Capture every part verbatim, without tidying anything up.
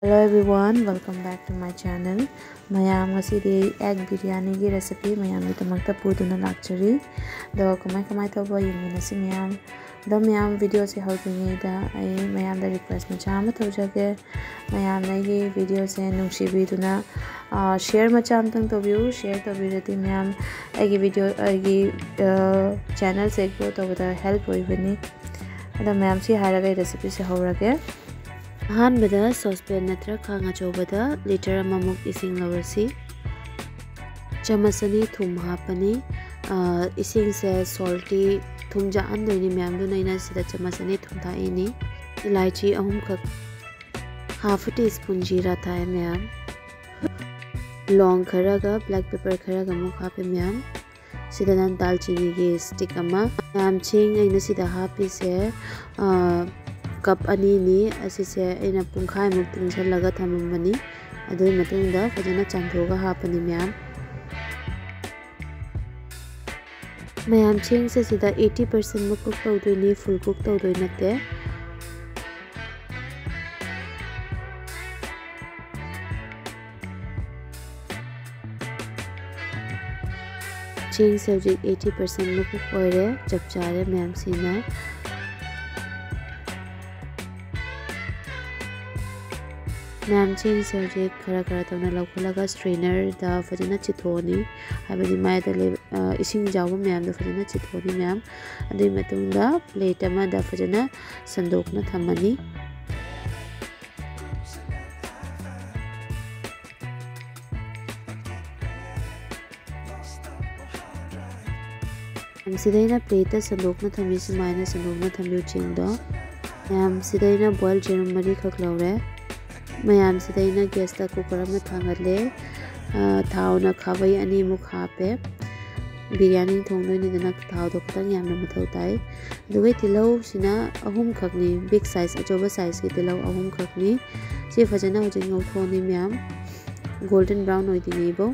Hello everyone, welcome back to my channel. ꯃꯌꯥꯝ, ꯉꯁꯤꯗꯤ ꯑꯩ egg ꯕꯤꯔꯌꯥꯅꯤꯒꯤ recipe ꯃꯌꯥꯝꯒꯤꯗꯃꯛꯇ ꯄꯨꯗꯨꯅ ꯂꯥꯛꯆꯔꯤ꯫ ꯑꯗꯣ ꯀꯃꯥꯏ ꯀꯃꯥꯏ ꯇꯧꯕ ꯌꯦꯡꯃꯤꯟꯅꯁꯤ ꯃꯌꯥꯝ꯫ ꯑꯗꯣ ꯃꯌꯥꯝ, videoꯁꯦ ꯍꯧꯗ꯭ꯔꯤꯉꯩꯗ ꯑꯩ ꯃꯌꯥꯝꯗ request ꯃꯆꯥ ꯑꯃ ꯇꯧꯖꯒꯦ꯫ ꯃꯌꯥꯝꯅ ꯑꯩꯒꯤ videoꯁꯦ ꯅꯨꯡꯁꯤꯕꯤꯗꯨꯅ, ꯑꯥ, share ꯃꯆꯥ ꯑꯃꯇꯪ ꯇꯧꯕꯤꯌꯨ꯫ Share ꯇꯧꯕꯤꯔꯗꯤ ꯃꯌꯥꯝ ꯑꯩꯒꯤ video, ꯑꯩꯒꯤ, ꯑꯥ, channelꯁꯦ grow ꯇꯧꯕꯗ help ꯑꯣꯏꯕꯅꯤ꯫ ꯑꯗꯣ ꯃꯌꯥꯝ, ꯁꯤ ꯍꯥꯏꯔꯒ ꯑꯩ recipeꯁꯦ ꯍꯧꯔꯒꯦ꯫ ꯑꯍꯥꯟꯕꯗ saucepan ꯅꯠꯇ꯭ꯔꯒ ꯈꯥꯡ ꯑꯆꯧꯕꯗ litre ꯑꯃꯃꯨꯛ ꯏꯁꯤꯡ ꯂꯧꯔꯁꯤ꯫ ꯆꯃꯁ ꯑꯅꯤ ꯊꯨꯝ ꯍꯥꯞꯄꯅꯤ꯫ ꯑꯥ, ꯏꯁꯤꯡꯁꯦ salty, ꯊꯨꯝ ꯌꯥꯛꯍꯟꯗꯣꯏꯅꯤ ꯃꯌꯥꯝ, ꯑꯗꯨꯅ ꯑꯩꯅ ꯁꯤꯗ ꯆꯃꯁ ꯑꯅꯤ ꯊꯨꯝ ꯊꯥꯛꯏꯅꯤ꯫ ꯏꯂꯥꯏꯆꯤ ꯑꯍꯨꯝꯈꯛ, half tea spoon ꯖꯤꯔꯥ ꯊꯥꯛꯑꯦ ꯃꯌꯥꯝ꯫ ꯂꯣꯡ ꯈꯔꯒ black pepper ꯈꯔꯒ ꯑꯃꯨꯛ ꯍꯥꯞꯄꯦ ꯃꯌꯥꯝ꯫ ꯁꯤꯗꯅ ꯗꯥꯜꯆꯤꯅꯤꯒꯤ stick ꯑꯃ꯫ ꯃꯌꯥꯝ, ꯆꯦꯡ ꯑꯩꯅ ꯁꯤꯗ ꯍꯥꯞꯄꯤꯁꯦ, ꯑꯥ, cup ꯑꯅꯤꯅꯤ꯫ ꯑꯁꯤꯁꯦ ꯑꯩꯅ ꯄꯨꯡꯈꯥꯏꯃꯨꯛ ꯇꯤꯡꯁꯜꯂꯒ ꯊꯝꯃꯝꯕꯅꯤ꯫ ꯑꯗꯨꯒꯤ ꯃꯇꯨꯡꯗ ꯐꯖꯅ ꯆꯥꯝꯊꯣꯛꯑꯒ ꯍꯥꯞꯄꯅꯤ ꯃꯌꯥꯝ꯫ ꯃꯌꯥꯝ, ꯆꯦꯡꯁꯦ ꯁꯤꯗ eighty percent ꯃꯨꯛ cook ꯇꯧꯗꯣꯏꯅꯤ, full cook ꯇꯧꯗꯣꯏ ꯅꯠꯇꯦ꯫ ꯆꯦꯡꯁꯦ ꯍꯧꯖꯤꯛ eighty percent ꯃꯨꯛ cook ꯑꯣꯏꯔꯦ, ꯆꯞ ꯆꯥꯔꯦ ꯃꯌꯥꯝꯁꯤꯅ꯫ ꯃꯌꯥꯝ, ꯆꯦꯡꯁꯦ ꯍꯧꯖꯤꯛ ꯈꯔ ꯈꯔ ꯇꯧꯅ ꯂꯧꯈꯠꯂꯒ strainerꯗ ꯐꯖꯅ ꯆꯤꯊꯣꯛꯑꯅꯤ, ꯍꯥꯏꯕꯗꯤ ꯃꯥꯏꯗ ꯂꯩꯕ, ꯑ, ꯏꯁꯤꯡ ꯌꯥꯎꯕ ꯃꯌꯥꯝꯗꯣ ꯐꯖꯅ ꯆꯤꯊꯣꯛꯑꯅꯤ ꯃꯌꯥꯝ꯫ ꯑꯗꯨꯒꯤ ꯃꯇꯨꯡꯗ plate ꯑꯃꯗ ꯐꯖꯅ ꯁꯟꯗꯣꯛꯅ ꯊꯝꯃꯅꯤ꯫ ꯃꯌꯥꯝ, ꯁꯤꯗ ꯑꯩꯅ plateꯇ ꯁꯟꯗꯣꯛꯅ ꯊꯝꯃꯤ, ꯁꯨꯃꯥꯏꯅ ꯁꯟꯗꯣꯛꯅ ꯊꯝꯕꯤꯌꯨ ꯆꯦꯡꯗꯣ꯫ ꯃꯌꯥꯝ, ꯁꯤꯗ ꯑꯩꯅ boil ꯌꯦꯔꯨꯝ ꯃꯔꯤꯈꯛ ꯂꯧꯔꯦ꯫ ꯃꯌꯥꯝ, ꯁꯤꯗ ꯑꯩꯅ gasꯇ cooker ꯑꯃ ꯊꯥꯡꯒꯠꯂꯦ꯫ ꯑ, ꯊꯥꯎꯅ ꯈꯥꯕꯩ ꯑꯅꯤꯃꯨꯛ ꯍꯥꯞꯄꯦ꯫ ꯕꯤꯔꯌꯥꯅꯤ ꯊꯣꯡꯗꯣꯏꯅꯤꯗꯅ ꯊꯥꯎꯗꯣ ꯈꯤꯇꯪ ꯌꯥꯝꯅ ꯃꯊꯧ ꯇꯥꯏ꯫ ꯑꯗꯨꯒ ꯇꯤꯜꯍꯧꯁꯤꯅ ꯑꯍꯨꯝꯈꯛꯅꯤ, big size, ꯑꯆꯧꯕ sizeꯀꯤ ꯇꯤꯜꯍꯧ ꯑꯍꯨꯝꯈꯛꯅꯤ꯫ ꯁꯤ ꯐꯖꯅ ꯍꯧꯖꯤꯛ ꯉꯧꯊꯣꯛꯑꯅꯤ ꯃꯌꯥꯝ, golden brown ꯑꯣꯏꯗ꯭ꯔꯤꯉꯩꯐꯥꯎ꯫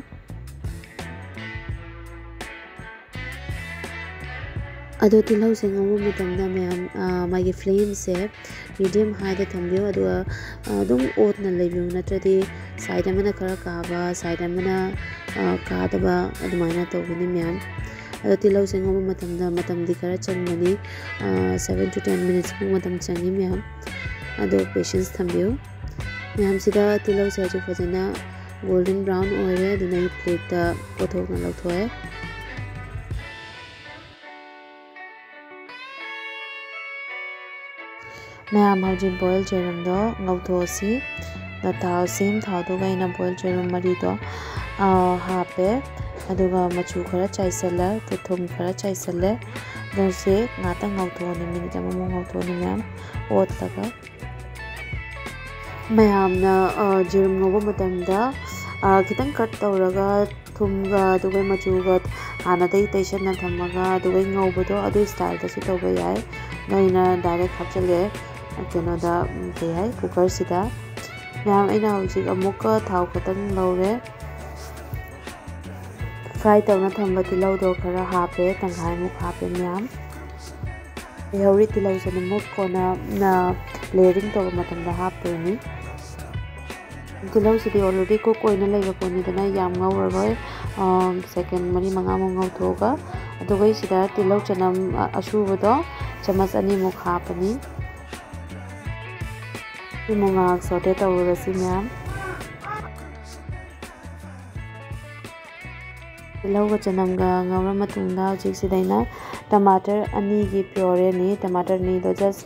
ꯑꯗꯣ ꯇꯤꯜꯍꯧꯁꯦ ꯉꯧꯕ ꯃꯇꯝꯗ ꯃꯌꯥꯝ, ꯑ, ꯃꯥꯒꯤ flameꯁꯦ Medium highꯗ ꯊꯝꯕꯤꯌꯨ꯫ ꯑꯗꯨꯒ, ꯑ, ꯑꯗꯨꯝ ꯑꯣꯠꯅ ꯂꯩꯕꯤꯌꯨ, ꯅꯠꯇ꯭ꯔꯗꯤ side ꯑꯃꯅ ꯈꯔ ꯀꯥꯕ, side ꯑꯃꯅ, ꯑ, ꯀꯥꯗꯕ ꯑꯗꯨꯃꯥꯏꯅ ꯇꯧꯒꯅꯤ ꯃꯌꯥꯝ꯫ ꯑꯗꯣ ꯇꯤꯜꯍꯧꯁꯦ ꯉꯧꯕ ꯃꯇꯝꯗ ꯃꯇꯝꯗꯤ ꯈꯔ ꯆꯪꯒꯅꯤ, ꯑ, seven to ten minutes ꯃꯨꯛ ꯃꯇꯝ ꯆꯪꯉꯤ ꯃꯌꯥꯝ꯫ ꯑꯗꯣ patience ꯊꯝꯕꯤꯌꯨ꯫ ꯃꯌꯥꯝꯁꯤꯗ ꯇꯤꯜꯍꯧꯁꯦ ꯍꯧꯖꯤꯛ ꯐꯖꯅ golden brown ꯑꯣꯏꯔꯦ, ꯑꯗꯨꯅ ꯑꯩ plateꯇ ꯀꯣꯊꯣꯛꯅ ꯂꯧꯊꯣꯛꯑꯦ꯫ ꯃꯌꯥꯝ ꯍꯧꯖꯤꯛ boil ꯌꯦꯔꯨꯝꯗꯣ ꯉꯧꯊꯣꯛꯑꯁꯤ꯫ ꯑꯗꯣ ꯊꯥꯎ, same ꯊꯥꯎꯗꯨꯒ ꯑꯩꯅ boil ꯌꯦꯔꯨꯝ ꯃꯔꯤꯗꯣ, ꯑ, ꯍꯥꯞꯄꯦ꯫ ꯑꯗꯨꯒ ꯃꯆꯨ ꯈꯔ ꯆꯥꯏꯁꯤꯜꯂꯦ, ꯑꯗꯨ ꯊꯨꯝ ꯈꯔ ꯆꯥꯏꯁꯤꯜꯂꯦ꯫ ꯑꯗꯨꯁꯦ ꯉꯥꯛꯇꯪ ꯉꯧꯊꯣꯛꯑꯅꯤ, minute ꯑꯃꯃꯨꯛ ꯉꯧꯊꯣꯛꯑꯅꯤ ꯃꯌꯥꯝ ꯑꯣꯠꯂꯒ꯫ ꯃꯌꯥꯝꯅ, ꯑ, ꯌꯦꯔꯨꯝ ꯉꯧꯕ ꯃꯇꯝꯗ, ꯑ, ꯈꯤꯇꯪ cut ꯇꯧꯔꯒ ꯊꯨꯝꯒ ꯑꯗꯨꯒ ꯃꯆꯨꯒ ꯍꯥꯟꯅꯗꯩ ꯇꯩꯁꯟꯅ ꯊꯝꯃꯒ ꯑꯗꯨꯒ ꯉꯧꯕꯗꯣ, ꯑꯗꯨ styleꯗꯁꯨ ꯇꯧꯕ ꯌꯥꯏ꯫ ꯑꯗꯣ ꯑꯩꯅ direct ꯍꯥꯞꯆꯤꯜꯂꯦ ꯀꯩꯅꯣꯗ, ꯎꯝ, ꯀꯩ ꯍꯥꯏ, cookerꯁꯤꯗ꯫ ꯃꯌꯥꯝ, ꯑꯩꯅ ꯍꯧꯖꯤꯛ ꯑꯃꯨꯛꯀ ꯊꯥꯎ ꯈꯤꯇꯪ ꯂꯧꯔꯦ꯫ Fry ꯇꯧꯅ ꯊꯝꯕ ꯇꯤꯜꯍꯧꯗꯣ ꯈꯔ ꯍꯥꯞꯄꯦ, ꯇꯪꯈꯥꯏꯃꯨꯛ ꯍꯥꯞꯄꯦ ꯃꯌꯥꯝ꯫ ꯂꯩꯍꯧꯔꯤ ꯇꯤꯜꯍꯧꯁꯦ ꯑꯃꯨꯛ ꯀꯣꯟꯅ, ꯅ, layering ꯇꯧꯕ ꯃꯇꯝꯗ ꯍꯥꯞꯇꯣꯏꯅꯤ꯫ ꯇꯤꯜꯍꯧꯁꯤꯗꯤ already cook ꯑꯣꯏꯅ ꯂꯩꯕ ꯄꯣꯠꯅꯤꯗꯅ ꯌꯥꯝ ꯉꯧꯔꯔꯣꯏ꯫ ꯑ, second ꯃꯔꯤ ꯃꯉꯥꯃꯨꯛ ꯉꯧꯊꯣꯛꯑꯒ, ꯑꯗꯨꯒ ꯁꯤꯗ ꯇꯤꯜꯍꯧ ꯆꯅꯝ, ꯑ, ꯑꯁꯨꯕꯗꯣ ꯆꯥꯃꯁ ꯑꯅꯤꯃꯨꯛ ꯍꯥꯞꯄꯅꯤ꯫ ꯁꯤꯃꯨꯛ ꯉꯥꯏꯍꯥꯛ saute ꯇꯧꯔꯨꯔꯁꯤ ꯃꯌꯥꯝ꯫ ꯇꯤꯜꯍꯧꯒ ꯆꯅꯝꯒ ꯉꯧꯔ ꯃꯇꯨꯡꯗ ꯍꯧꯖꯤꯛꯁꯤꯗ ꯑꯩꯅ tomato ꯑꯅꯤꯒꯤ pureeꯅꯤ, tomato ꯑꯅꯤꯗꯣ just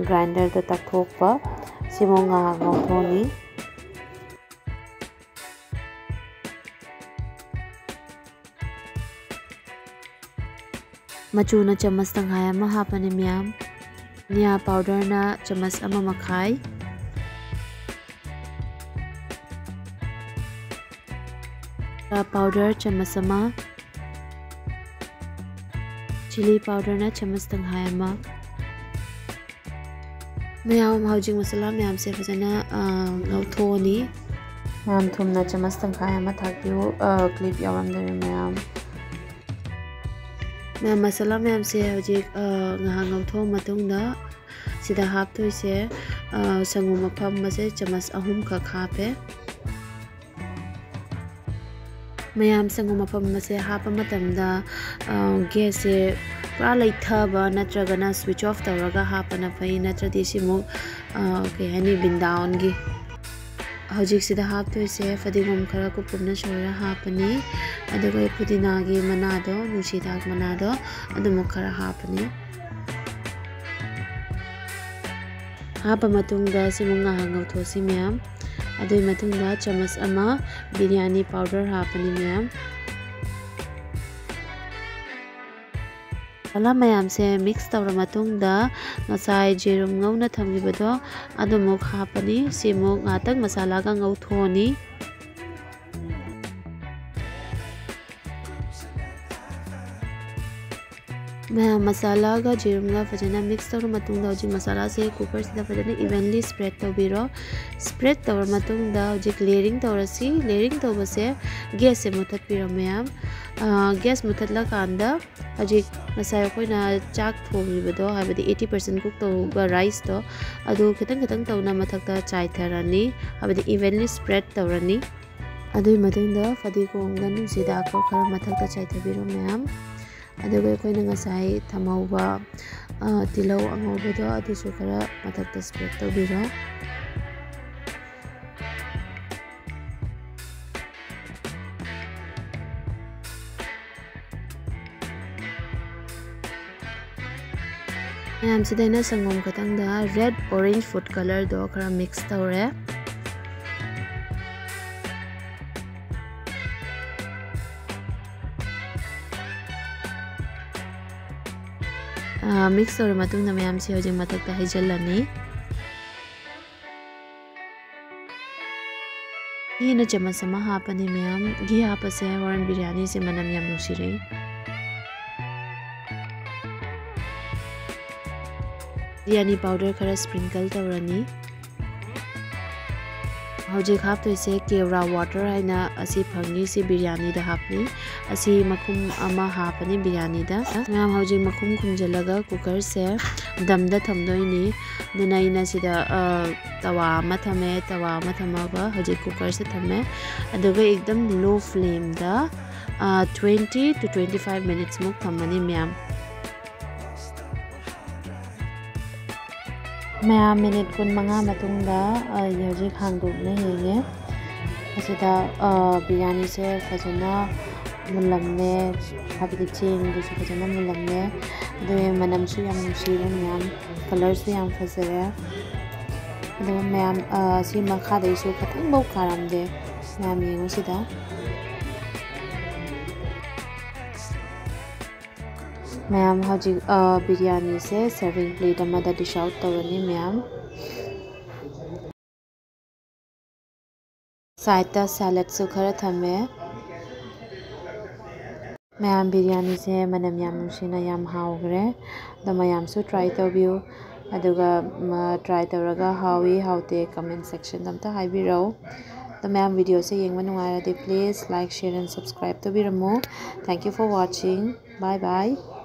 grinderꯗ ꯇꯛꯊꯣꯛꯄ꯫ ꯁꯤꯃꯨꯛ ꯉꯥꯏꯍꯥꯛ ꯉꯧꯊꯣꯛꯑꯅꯤ꯫ ꯃꯆꯨꯅ ꯆꯥꯃꯁ ꯇꯪꯈꯥꯏ ꯑꯃ ꯍꯥꯞꯄꯅꯤ ꯃꯌꯥꯝ꯫ ꯙꯅꯤꯌꯥ powderꯅ ꯆꯥꯃꯁ ꯑꯃ ꯃꯈꯥꯏ꯫ ꯖꯤꯔꯥ powder ꯆꯥꯃꯁ ꯑꯃ꯫ Chilli powderꯅ ꯆꯥꯃꯁ ꯇꯪꯈꯥꯏ ꯑꯃ꯫ ꯃꯌꯥꯝ ꯍꯧꯖꯤꯛ ꯃꯁꯥꯂꯥ ꯃꯌꯥꯝꯁꯦ ꯐꯖꯅ, ꯑ, ꯉꯧꯊꯣꯛꯑꯅꯤ꯫ ꯃꯌꯥꯝ ꯊꯨꯝꯅ ꯆꯥꯃꯁ ꯇꯪꯈꯥꯏ ꯑꯃ ꯊꯥꯛꯄꯤꯌꯨ꯫ ꯑ, clip ꯌꯥꯎꯔꯝꯗꯔꯦ ꯃꯌꯥꯝ꯫ ꯃꯌꯥꯝ ꯃꯁꯥꯂꯥ ꯃꯌꯥꯝꯁꯦ ꯍꯧꯖꯤꯛ, ꯑ, ꯉꯥꯏꯍꯥꯛ ꯉꯧꯊꯣꯛꯑ ꯃꯇꯨꯡꯗ ꯁꯤꯗ ꯍꯥꯞꯇꯣꯏꯁꯦ, ꯑ, ꯁꯪꯒꯣꯝ ꯑꯐꯝꯕꯁꯦ ꯆꯥꯃꯁ ꯑꯍꯨꯝꯈꯛ ꯍꯥꯞꯄꯦ꯫ ꯃꯌꯥꯝ, ꯁꯪꯒꯣꯝ ꯑꯐꯝꯕꯁꯦ ꯍꯥꯞꯄ ꯃꯇꯝꯗ, ꯑ, gasꯁꯦ ꯄꯨꯔꯥ ꯂꯩꯊꯕ ꯅꯠꯇ꯭ꯔꯒꯅ switch off ꯇꯧꯔꯒ ꯍꯥꯞꯄꯅ ꯐꯩ, ꯅꯠꯇ꯭ꯔꯗꯤ ꯁꯤꯃꯨꯛ, ꯑ, ꯀꯩ ꯍꯥꯏꯅꯤ, ꯕ꯭ꯔꯤꯟꯗꯥꯋꯟꯒꯤ꯫ ꯍꯧꯖꯤꯛꯁꯤꯗ ꯍꯥꯞꯇꯣꯏꯁꯦ ꯐꯗꯤꯒꯣꯝ ꯈꯔ ꯀꯨꯞ ꯀꯨꯞꯅ ꯁꯣꯏꯔ ꯍꯥꯞꯄꯅꯤ, ꯑꯗꯨꯒ ꯄꯨꯗꯤꯅꯥꯒꯤ ꯃꯅꯥꯗꯣ, ꯅꯨꯡꯁꯤꯗꯥꯛ ꯃꯅꯥꯗꯣ, ꯑꯗꯨꯃꯨꯛ ꯈꯔ ꯍꯥꯞꯄꯅꯤ꯫ ꯍꯥꯞꯄ ꯃꯇꯨꯡꯗ ꯁꯤꯃꯨꯛ ꯉꯥꯏꯍꯥꯛ ꯉꯧꯊꯣꯛꯁꯤ ꯃꯌꯥꯝ꯫ ꯑꯗꯨꯒꯤ ꯃꯇꯨꯡꯗ ꯆꯥꯃꯁ ꯑꯃ ꯕꯤꯔꯌꯥꯅꯤ powder ꯍꯥꯞꯄꯅꯤ ꯃꯌꯥꯝ꯫ ꯃꯁꯥꯂꯥ ꯃꯌꯥꯝꯁꯦ mix ꯇꯧꯔ ꯃꯇꯨꯡꯗ ꯉꯁꯥꯏ ꯖꯦꯔꯨꯝ ꯉꯧꯅ ꯊꯝꯈꯤꯕꯗꯣ ꯑꯗꯨꯃꯨꯛ ꯍꯥꯞꯄꯅꯤ꯫ ꯁꯤꯃꯨꯛ ꯉꯥꯛꯇꯪ ꯃꯁꯥꯂꯥꯒ ꯉꯧꯊꯣꯛꯑꯅꯤ꯫ ꯃꯌꯥꯝ, ꯃꯁꯥꯂꯥꯒ ꯖꯦꯔꯨꯝꯒ ꯐꯖꯅ mix ꯇꯧꯔ ꯃꯇꯨꯡꯗ ꯍꯧꯖꯤꯛ ꯃꯁꯥꯂꯥꯁꯦ cookerꯁꯤꯗ ꯐꯖꯅ evenly spread ꯇꯧꯕꯤꯔꯣ꯫ Spread ꯇꯧꯔ ꯃꯇꯨꯡꯗ ꯍꯧꯖꯤꯛ layering ꯇꯧꯔꯁꯤ꯫ Layering ꯇꯧꯕꯁꯦ gasꯁꯦ ꯃꯨꯊꯠꯄꯤꯔꯣ ꯃꯌꯥꯝ꯫ ꯑ, gas ꯃꯨꯊꯠꯂꯀꯥꯟꯗ ꯍꯧꯖꯤꯛ ꯉꯁꯥꯏ ꯑꯩꯈꯣꯏꯅ ꯆꯥꯛ ꯊꯣꯡꯉꯤꯕꯗꯣ, ꯍꯥꯏꯕꯗꯤ eighty percent cook ꯇꯧꯕ riceꯇꯣ, ꯑꯗꯨ ꯈꯤꯇꯪ ꯈꯤꯇꯪ ꯇꯧꯅ ꯃꯊꯛꯇ ꯆꯥꯏꯊꯔꯅꯤ, ꯍꯥꯏꯕꯗꯤ evenly spread ꯇꯧꯔꯅꯤ꯫ ꯑꯗꯨꯒꯤ ꯃꯇꯨꯡꯗ ꯐꯗꯤꯒꯣꯝꯒ ꯅꯨꯡꯁꯤꯗꯥꯛꯀ ꯈꯔ ꯃꯊꯛꯇ ꯆꯥꯏꯊꯕꯤꯔꯣ ꯃꯌꯥꯝ꯫ ꯑꯗꯨꯒ ꯑꯩꯈꯣꯏꯅ ꯉꯁꯥꯏ ꯊꯝꯍꯧꯕ, ꯑ, ꯇꯤꯜꯍꯧ ꯑꯉꯧꯕꯗꯣ ꯑꯗꯨꯁꯨ ꯈꯔ ꯃꯊꯛꯇ spread ꯇꯧꯕꯤꯔꯣ꯫ ꯃꯌꯥꯝꯁꯤꯗ ꯑꯩꯅ ꯁꯪꯒꯣꯝ ꯈꯛꯇꯪꯗ red orange food colourꯗꯣ ꯈꯔ mix ꯇꯧꯔꯦ꯫ ꯑꯥ, mix ꯇꯧꯔ ꯃꯇꯨꯡꯗ ꯃꯌꯥꯝꯁꯤ ꯍꯧꯖꯤꯛ ꯃꯊꯛꯇ ꯍꯩꯖꯤꯜꯂꯅꯤ꯫ ꯘꯤꯅ ꯆꯥꯃꯁ ꯑꯃ ꯍꯥꯞꯄꯅꯤ ꯃꯌꯥꯝ꯫ ꯘꯤ ꯍꯥꯞꯄꯁꯦ ꯍꯣꯔꯦꯟ ꯕꯤꯔꯌꯥꯅꯤꯁꯦ ꯃꯅꯝ ꯌꯥꯝ ꯅꯨꯡꯁꯤꯔꯦ꯫ ꯕꯤꯔꯌꯥꯅꯤ powder ꯈꯔ sprinkle ꯇꯧꯔꯅꯤ꯫ ꯍꯧꯖꯤꯛ ꯍꯥꯞꯇꯣꯏꯁꯦ ꯀꯦꯋ꯭ꯔꯥ water ꯍꯥꯏꯅ ꯑꯁꯤ ꯐꯪꯉꯤ, ꯁꯤ ꯕꯤꯔꯌꯥꯅꯤꯗ ꯍꯥꯞꯄꯅꯤ꯫ ꯑꯁꯤ ꯃꯈꯨꯝ ꯑꯃ ꯍꯥꯞꯄꯅꯤ ꯕꯤꯔꯌꯥꯅꯤꯗ꯫ ꯃꯌꯥꯝ, ꯍꯧꯖꯤꯛ ꯃꯈꯨꯝ ꯈꯨꯝꯖꯤꯜꯂꯒ cooker ꯁꯦ ꯗꯝꯗ ꯊꯝꯗꯣꯏꯅꯤ꯫ ꯑꯗꯨꯅ ꯑꯩꯅ ꯁꯤꯗ, ꯑ, ꯇꯋꯥ ꯑꯃ ꯊꯝꯃꯦ꯫ ꯇꯋꯥ ꯑꯃ ꯊꯝꯃꯒ ꯍꯧꯖꯤꯛ cooker ꯁꯦ ꯊꯝꯃꯦ꯫ ꯑꯗꯨꯒ ꯑꯦꯛꯗꯝ low flame ꯗ, ꯑ, twenty to twenty five minutes ꯃꯨꯛ ꯊꯝꯃꯅꯤ ꯃꯌꯥꯝ꯫ ꯃꯌꯥꯝ, minute ꯀꯨꯟꯃꯉꯥ ꯃꯇꯨꯡꯗ ꯑꯩ ꯍꯧꯖꯤꯛ ꯍꯥꯡꯗꯣꯛꯅ ꯌꯦꯡꯉꯦ꯫ ꯑꯁꯤꯗ, ꯑ, ꯕꯤꯔꯌꯥꯅꯤꯁꯦ ꯐꯖꯅ ꯃꯨꯜꯂꯝꯃꯦ, ꯍꯥꯏꯕꯗꯤ ꯆꯦꯡꯗꯨꯁꯨ ꯐꯖꯅ ꯃꯨꯜꯂꯝꯃꯦ꯫ ꯑꯗꯨꯒ ꯃꯅꯝꯁꯨ ꯌꯥꯝ ꯅꯨꯡꯁꯤꯔꯦ ꯃꯌꯥꯝ, colour ꯁꯨ ꯌꯥꯝ ꯐꯖꯔꯦ꯫ ꯑꯗꯨꯒ ꯃꯌꯥꯝ, ꯑ, ꯁꯤ ꯃꯈꯥꯗꯩꯁꯨ ꯈꯤꯇꯪꯐꯥꯎ ꯀꯥꯔꯝꯗꯦ꯫ ꯃꯌꯥꯝ ꯌꯦꯡꯉꯨ ꯁꯤꯗ꯫ ꯃꯌꯥꯝ, ꯍꯧꯖꯤꯛ, ꯑ, ꯕꯤꯔꯌꯥꯅꯤꯁꯦ serving plate ꯑꯃꯗ dish out ꯇꯧꯔꯅꯤ ꯃꯌꯥꯝ꯫ Side ꯇ salad ꯁꯨ ꯈꯔ ꯊꯝꯃꯦ꯫ ꯃꯌꯥꯝ, ꯕꯤꯔꯌꯥꯅꯤꯁꯦ ꯃꯅꯝ ꯌꯥꯝ ꯅꯨꯡꯁꯤꯅ ꯌꯥꯝ ꯍꯥꯎꯈ꯭ꯔꯦ꯫ ꯑꯗꯣ ꯃꯌꯥꯝꯁꯨ try ꯇꯧꯕꯤꯌꯨ꯫ ꯑꯗꯨꯒ, ꯃ, try ꯇꯧꯔꯒ ꯍꯥꯎꯏ ꯍꯥꯎꯇꯦ comment section ꯗ ꯑꯝꯇ ꯍꯥꯏꯕꯤꯔꯛꯎ꯫ ꯑꯗꯣ ꯃꯌꯥꯝ, video ꯁꯦ ꯌꯦꯡꯕ ꯅꯨꯡꯉꯥꯏꯔꯗꯤ please like, share and subscribe ꯇꯧꯕꯤꯔꯝꯃꯨ꯫ Thank you for watching. Bye bye.